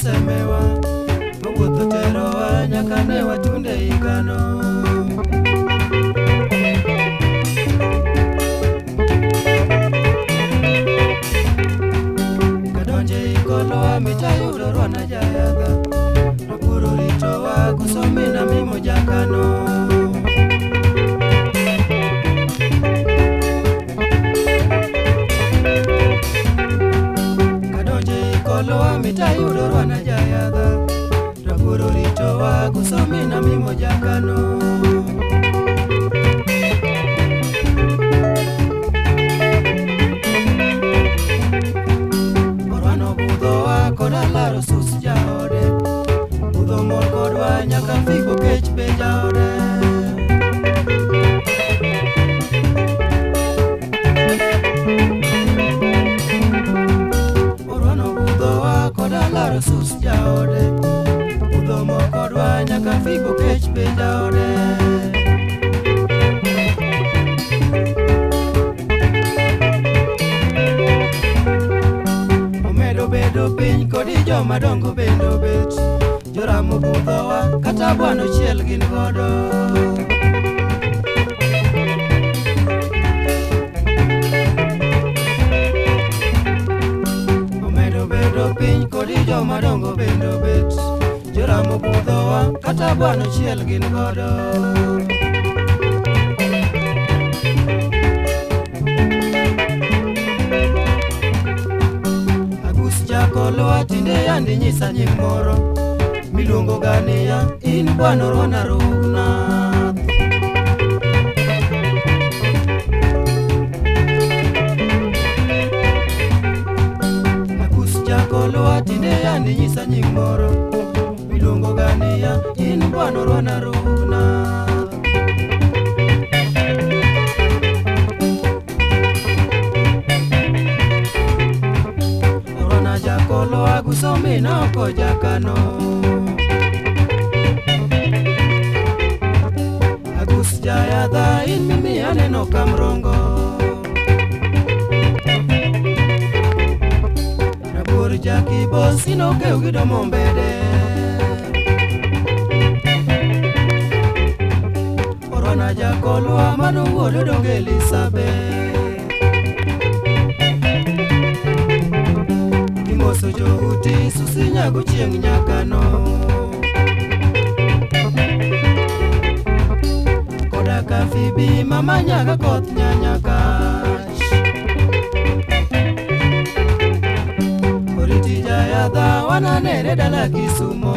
osemewa mawuotho terowa nyaka ne watunde higano. Kadonje ikolowa mitayudo rwana jayadha Rapuro ritowa kusomina mimo jakano. Ikolowa mitayudo rwana jayadha Rapuro ritowa kusomina mimo jakano. Orwano budhowa koda laro sus jaode, budho mor kodwa nyaka figo kech be jaode. Orwano budhowa koda laro sus jaode, budho mor kodwa nyaka figo kech be jaode. Omedo bedo piny kodi joma dongo bende obet, joramo budhowa kata bwana ochiel gin godo. Omedo bedo piny kodi joma dongo bende obet, joramo budhowa kata bwana ochiel gin godo. Agus jakolowa tinde yandi nyisa nying moro miluongo ga niya in bwana Rwana Rugnath. Agus jakolowa tinde yandi nyisa nying moro miluongo ga niya in bwana Rwana Rugnath. Rwana jakolowa gusomina oko jakano. Agus jayadha in mimi aneno kamrongo. Rabuor jakibosi nokew gi domo mbede. Orwana jakolowa mano wuod odongo Elizabeth. Imoso jouti susi nyago chieng' nyakano. Koda ka Fibi mama nyaga koth nyanyakach. Oriti jayadha wananere dala Kisumo.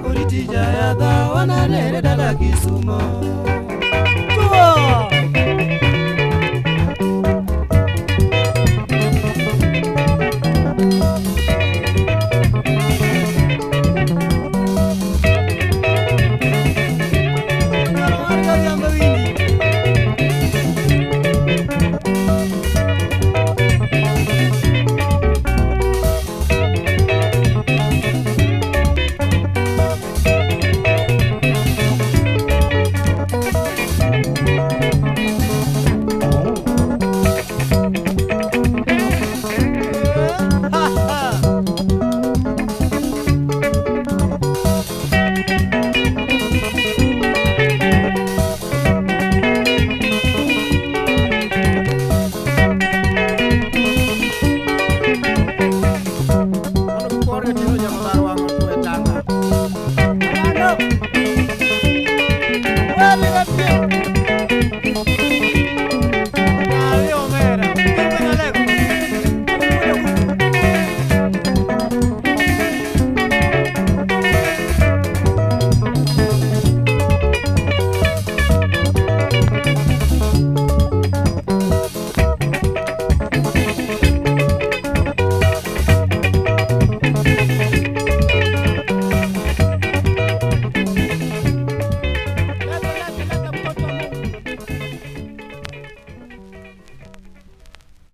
Oriti jayadha wananere dala Kisumo.